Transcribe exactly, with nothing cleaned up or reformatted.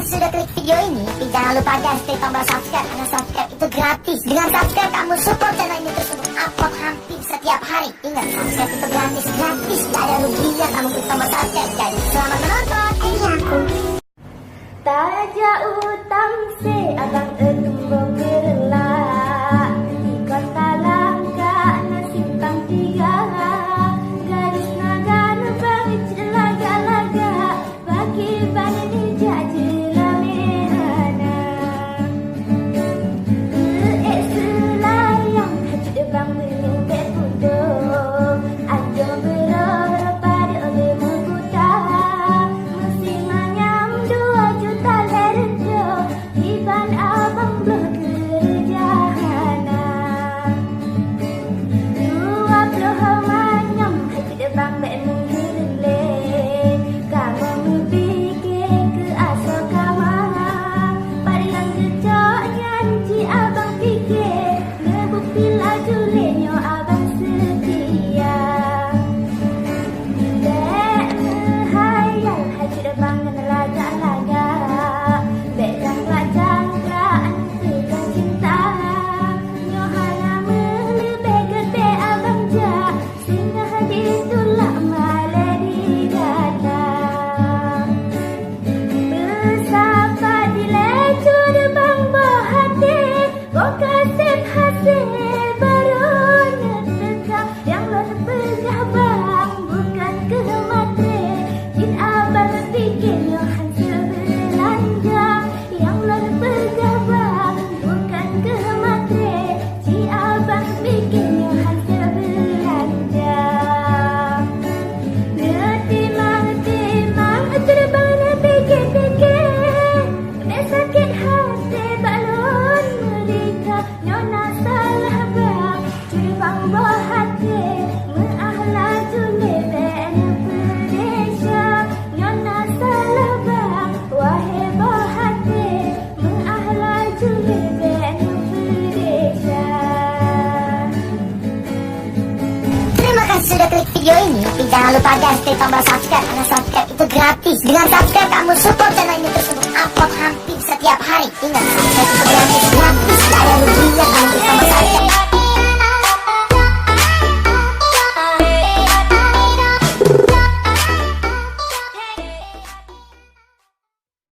Sudah klik video ini, tapi jangan lupa guys, klik tombol subscribe, karena subscribe itu gratis. Dengan subscribe, kamu support channel ini terus untuk upload hampir setiap hari. Ingat, subscribe itu gratis, gratis, tidak ada ruginya kamu klik tombol subscribe, guys. Selamat menonton. Eh, aku. Tajak u Tamsé, abang e tumbong geureulah. Di kota Langka na simpang tiga, gadis naga neubang cit lagak-lagak. Pakriban neujak jeulamé hana. Keuék seulayang hajat bang meunyoe bèk pudong. Adoe beurôh padub lé meukuta. Meusimanyam dua juta lhèe reutôh. Iban abang bloh keureuja hana. Dua ploh manyam hajat bang bèk meuhireuen lé. Kamoe meupike keu asoe kama. Pat nyang geucok nyan ci abang pike. Neubukti laju lé nyoe abang seutia. Bèk meuhayal hajat bang ngon lagak-lagak. Bèk jangklak-jangklak teuka cinta. Nyoe hana meuleubeh geudeh abang jak, singoh ditulak malèe digata. Beusapat dilèe cut bang boh até, boh ka sép hasé barô neuteuka. Nyang lôn peugah bang bukon keu maté, jih abang pike nyoe han seubeulanja. Nyang lôn peugah bang bukon keu maté, jih abang pike nyoe han seubeulanja. Neutimang-timang teubang neupike-pike, bèk sakét haté bak lôn meurika. Nyoe na salah bang, cut bang boh até, meu'ah laju lé bèk neupeudesya. Nyoe na salah bang, wahé boh até, meu'ah laju lé bèk neupeudesya. Terima kasih sudah klik video ini. Tapi jangan lupa guys, klik tombol subscribe, karena subscribe itu gratis. Dengan subscribe, kamu support channel ini terus untuk upload hampir setiap hari. Ingat, subscribe itu gratis.